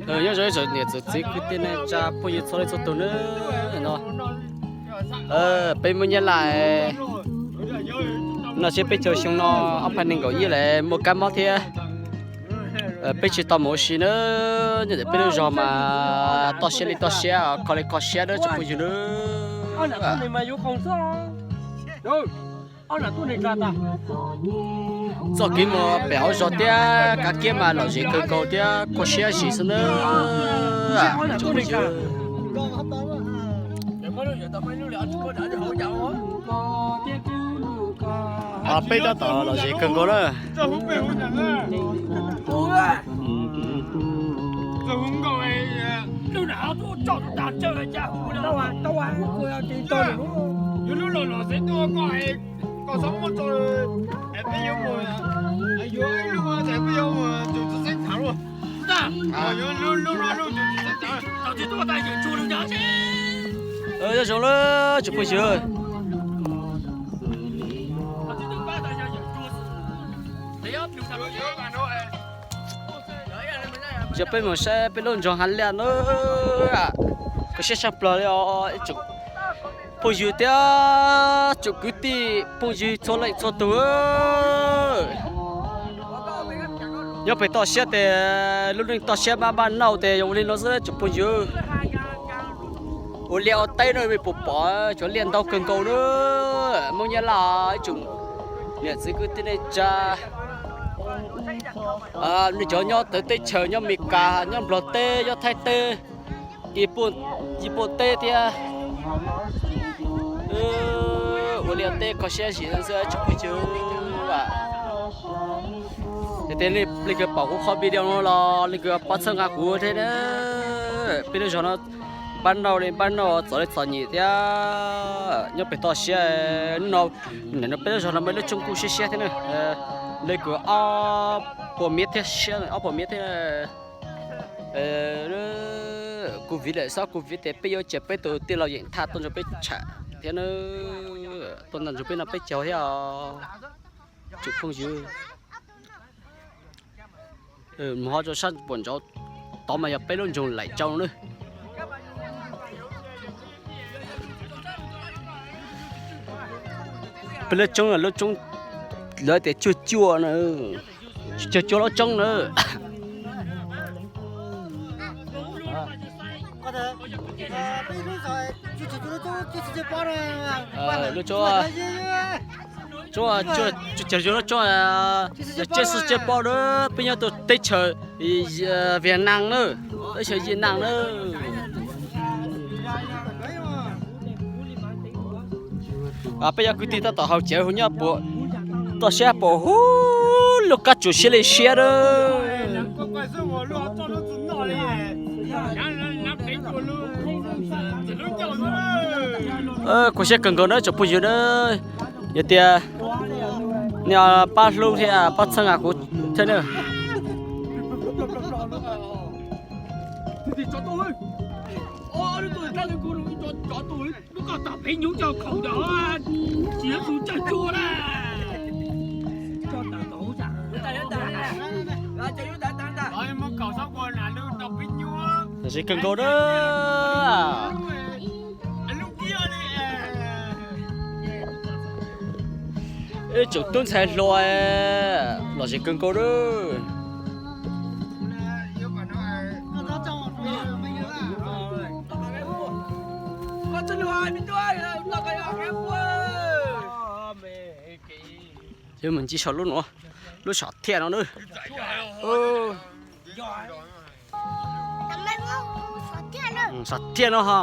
Nyob zoo ib tsoom niam txiv kwv tij neej tsa phooj ywg txhua leej txhua tus nawb. No peb Hmoob Nyab Laj no seb peb caug xyoo no ob phav nees nkaum ib lawm muaj kab mob thiab peb tsis tau mus ua si nawb. Nyob ntawm peb lub zog mas toj siab li toj siab, kho li kho siab nawb tsoom phooj ywg nawb. Txoj kev mus pem hauv zos thiab kav kiab mas lom zem kawg nkaus thiab kho siab zim xwb nawb. Peb tab tom lom zem kawg nkaus na. Nyob zoo lawm tsoom phooj ywg. Yog peb mus saib peb lub nroog Hav Liaj na, kho siab tshaj plaws li os tsoom phooj ywg thiab tsoom kwv tij phooj ywg txhua leej txhua tus. Nyob pem toj siab tes lub neej toj siab maj maj nauj tes zoo li no xwb tsoom phooj ywg. Ua liaj ua teb no mej puas pom, cov liaj ntau kawg nkaus na. Hmoob Nyab Laj ib tsoom niam txiv kwv tij neej tsa, nej cov nyob txawv teb chaws, nyob Mes Kas, nyob Nplog teb, nyob Thaib teb, Yis Pooj teb thiab. Ua liaj teb kho siab zim xwb tsoom phooj ywg. Yog tias leej twg pom kuv qhov video no los leej twg pab txhawb nqa kuv thiab na. Peb lub zog no npab nauj li npab nauj, txom li txom nyem thiab nyob pem toj siab. Hnub no peb lub zog no muaj ib lub tsoob kuj siab siab thiab na. Leej twg ob puas mev thiab siab, ob puas mev thiab. Covid lawm, xob Covid tes peb yuav cia peb tus tij laug Yeem Thaj tuaj nrog peb tsham thiab na, tuaj nrog peb noj peb caug thiab os tsoom phooj ywg. Mus ho rau sab puam ntsauv tod mas yog peb lub nroog Laim Tsau na. Peb lub tsoob, lub tsoob lawv tias cuag cuaj na, cuag cuag lub tsoob na. Lub tsoob, tsoob, cuag cuag lub tsoob, tsiaj xwb tsiaj pob na, peb nyob rau teb chaws Vietnam na, teb chaws Vietnam na. Peb cov kwv tij tab tom haus cawv hu nyob puas toj siab puas huv lub kab tsuas siab li siab na. Kho siab kawg nkaus na tsoom phooj ywg na. Yog tias nej pab hlub thiab pab txhawb nqa kuv thiab na. Siab kawg nkaus na. Ib tsoom tub ntxhais hluas, lom zem kawg nkaus na. Ces mus ncig saum lub nuav, lub saum thiaj no na. Saum thiaj no ho.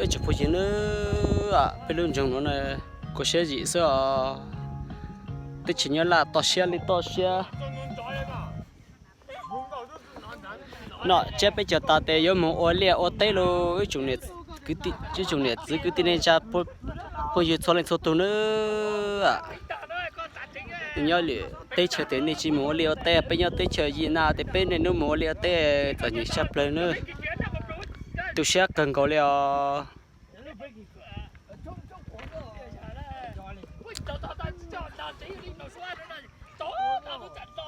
Ib tsoom phooj ywg na, peb lub nroog nuav na, kho siab zim xwb os. Teb chaws Nyab Laj toj siab li toj siab. Noj tsiab peb caug tas tes yuav moog ua liaj ua teb lauj, ib tsoom niam txiv kwv tij neej tsa phooj ywg txhua leej txhua tug nawb. Nyob lwm teb chaws tes nej tsis moog ua liaj ua teb, peb nyob teb chaws Yim Naj tes peb niaj hnub moog ua liaj ua teb txom nyem tshaj plawg nawb. Tu siab kawg nkaus li os.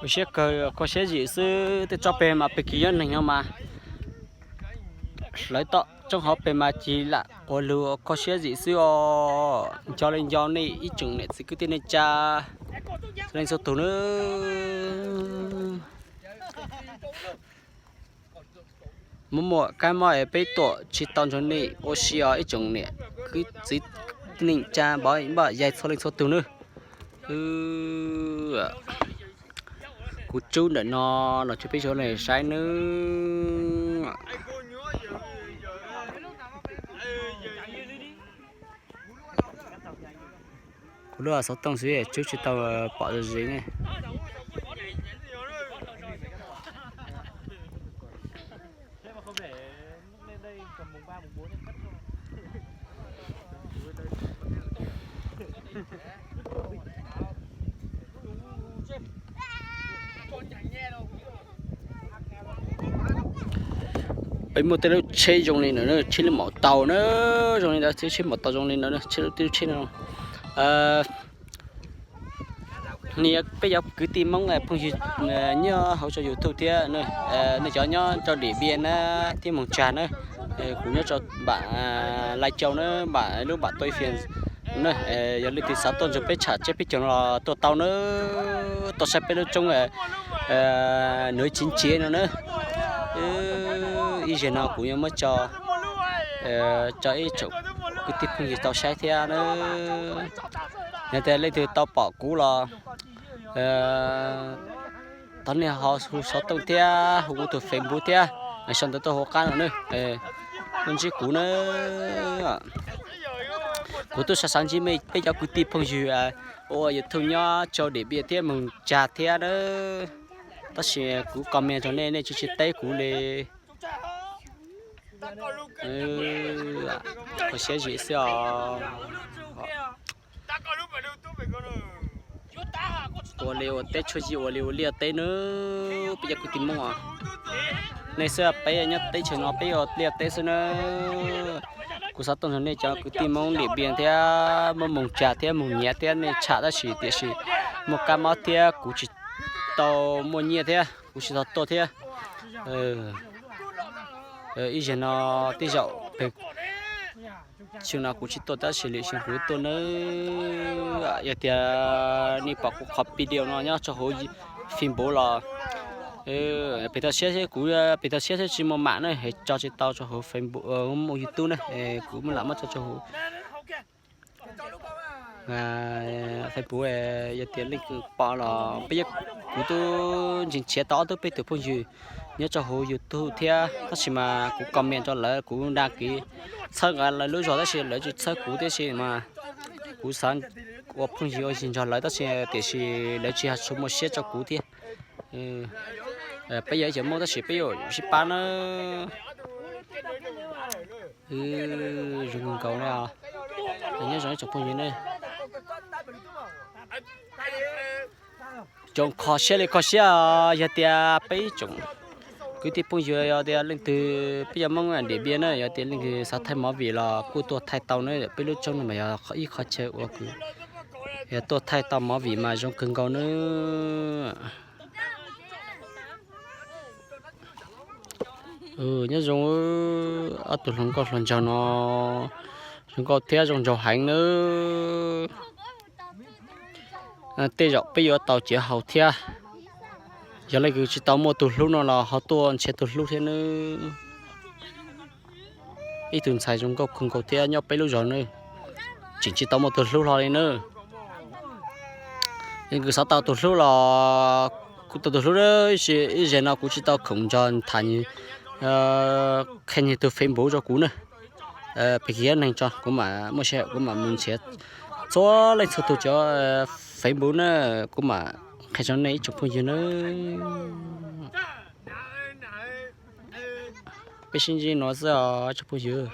Ua siab kawg, kho siab zim xwb, tej tsob peg mas peg kis nyob neeg no mas hlawv toj roob hauv peg mas cig lam quav lug, kho siab zim xwb os. Nco li nco nej ib tsoom niam txiv kwv tij neej tsa txhua leej txhua tus nawb. Muaj muaj kab mob es peb tuaj tsis tau nrog nej ua si os ib tsoom niam kwv txiv neej tsa npam yaig txhua leej txhua tus nawb. Kuv tsub ntawm no los tseg peb sawv daws saib nawb. Kuv lub xov tooj xwb tsub tsis tau pom ze ne. Peb muaj tej lub tsheb zoo li ntawd, tsheb lub maum taus na, zoo li ntawd, tsheb maum taus zoo li ntawd, tsheb lub, tej lub tsheb no. Niam peb cov kwv tij Hmoob phooj ywg nyob hauv rau YouTube thiab, nej cov nyob rau Điện Biên na, thiab Moos Tsag na, kuv nyob rau npam Lai Châu na, npam lub npam Tây Nguyên na, yog leej twg xav tuaj nrog peb tsham tsiab peb caug no los tuaj tau na, tuaj saib peb lub roob Núi Chín Chiếc no na. Ib zaug no kuv yuav muab tso, tso ib tsoom kwv tij phooj ywg tau saib thiab na. Yog tias leej twg tau pom kuv los thov nej ho hu xov tooj thiab hu kuv tus Facebook thiab, sau ntawv tuaj hauv qab no na, tuaj ntsib kuv na. Kuv twb xav xav ntsib peb cov kwv tij phooj ywg ua YouTube nyob rau Điện Biên thiab Moos Tsag thiab na, tab sis kuv comment rau nej, nej tsis tsis teb kuv li. Kho siab zim xwb os. Ua li ua teb tshuav zim, ua li ua liaj teb nawb peb cov kwv tij Hmoob os. Nej xwb, peb nyob teb chaws no peb ua liaj teb xwb nawb. Kuv xav tuaj nrog nej cov kwv tij Hmoob Điện Biên thiab Moos Tsag thiab Moos Nyias thiab nej tsham tab sis tiam sis muaj kab mob thiab kuv tsis tau muaj nyiaj thiab kuv tsis tau tuaj thiab. Ib zaug no tej zaum pem xyoo no kuv tsis tuaj tab sis lwm xyoo kuv tuaj nawb. Yog tias nej pom kuv qhov video no nyob rau hauv Facebook los pem toj siab, kuv pem toj siab thiab tsis muaj mam na, es tso tsis tau rau hauv Facebook, YouTube na, kuv muab lam muab tso rau hauv Facebook. Yog tias leej twg pom los peb, kuv twb ntseeg nrhiav tau ob tug peb tug phooj ywg nyob rau hauv YouTube thiab tab sis mas kuv comment rau lawv, kuv đăng ký txhawb nqa lawv lub zog tab sis lawv tsis txhawb kuv thiab sis mas kuv xav ua phooj ywg ua zig nrog lawv tab sis tiam sis lawv tsis hais tshua muaj siab rau kuv thiab. Peb yog ib cov Hmoob tab sis peb yuav sib pab nawb. Zoo nkaus na, nyob zoo ib tsoom phooj ywg ne. Tsoom kho siab li kho siab, yog tias peb ib tsoom kwv tij phooj ywg, yog tias leej twg, peb cov Hmoob Điện Biên na, yog tias leej twg xav thaij movie los kuj tuaj thaij tau na, peb lub roob no mas yog ib qho chaw uas kuv yog tuaj thaij tau movie mas zoo kawg nkaus nawb. Nyob zoo ob tug hluas nkauj hluas nraug no, zoo nkauj thiab zoo nraug heev nawb. Tej zaum peb yuav tau ciav haus thiab. Yog leej twg tsis tau muaj tus hlub no los ho tuaj nrhiav tus hlub thiab nawb. Ib tug ntxhais zoo nkauj kawg nkaus thiab nyob peb lub zos nawb, tseem tsis tau muaj tus hlub hlo li nawb. Leej twg xav tau tus hlub los kuv tau tus hlub, ib zaug no kuv tsis tau khoom nrog tham qhia nws tus Facebook rau kuv na. Pem kiag neeg tso kuv mam muaj sij hawm kuv mam mus nrhiav txhua leej txhua tus cov Facebook na, kuv mam qhia rau nej ib tsoom phooj ywg na. Peb sib ntsib no xwb os tsoom phooj ywg.